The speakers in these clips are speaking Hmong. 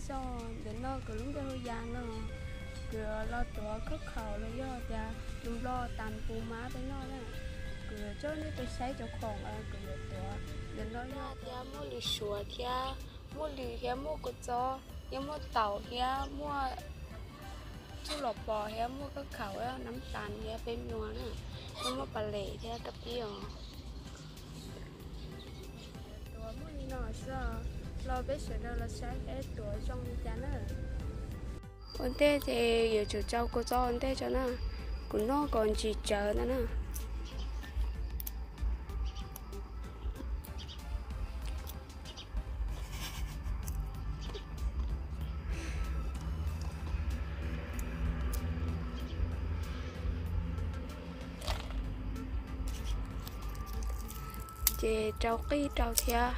Xyov ntawm no kuv lub npe hu Yas no, kuv los tuav khaub khaum los yog tias lus Nplog tas pus mab peb noj na. Kuv yuav coj nej mus saib cov khoom uas kuv yuav tuav. Ntawm no yog tias muaj lws suav thiab, muaj lws thiab muaj kua txob thiab muaj taum thiab muaj txuj lom pos thiab muaj khaub khaum, nab tas thiab peb nyuas na, muaj pas les thiab kab pib os. Tuav muaj li no xwb, los peb sawv daws los saib peb tuav zoo li cas na. Ua ntej ces yuav tsum rau kua txob ua ntej tso na, kuv noj kom ntsis tsawv ntag na. Ces rau qij rau thiab.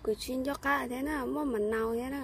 Kuv tsis nco qab thiab na, muaj mas nau thiab na.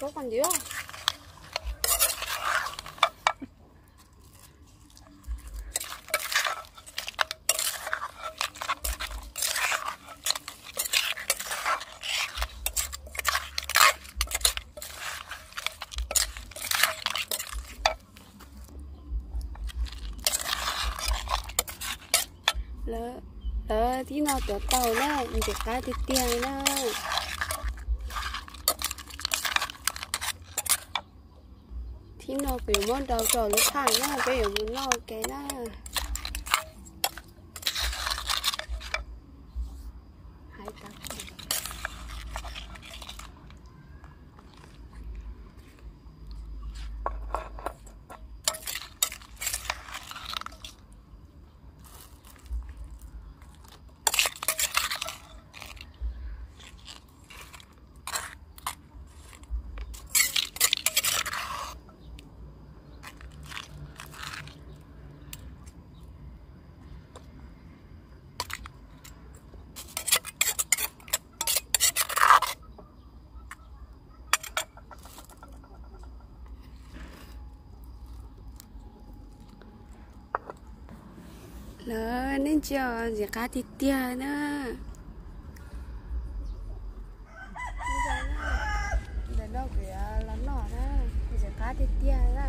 Koj qos ntiav. Lawv, lawv thib no tuav tau na, ntxim qab tiag tiag na. Thib no kuv yuav muab ntaus rau lub thaj na, peb yuav mus noj ua ke na. Lawv, nej ntsia, ntxim qab tiag tiag na. Ntawm no kuv yuav los noj na, ntxim qab tiag tiag na.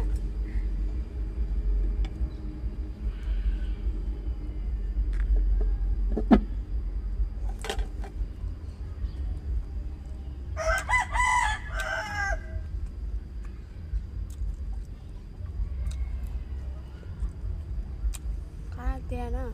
Qab tiag na.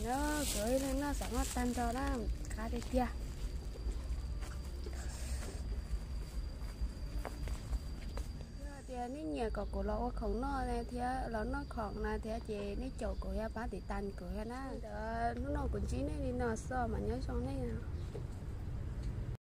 No, kuv ib leeg noj xav noj tag nrho na, qab tiag tiag. Yog tias nej nyiam kom kuv los ua khoom noj thiab los noj khoom na thiab ces nej caum kuv thiab pab tiv tas kuv thiab na. Ntawd hnub no kuv ntsib nej li no xwb mas nyob zoo nej.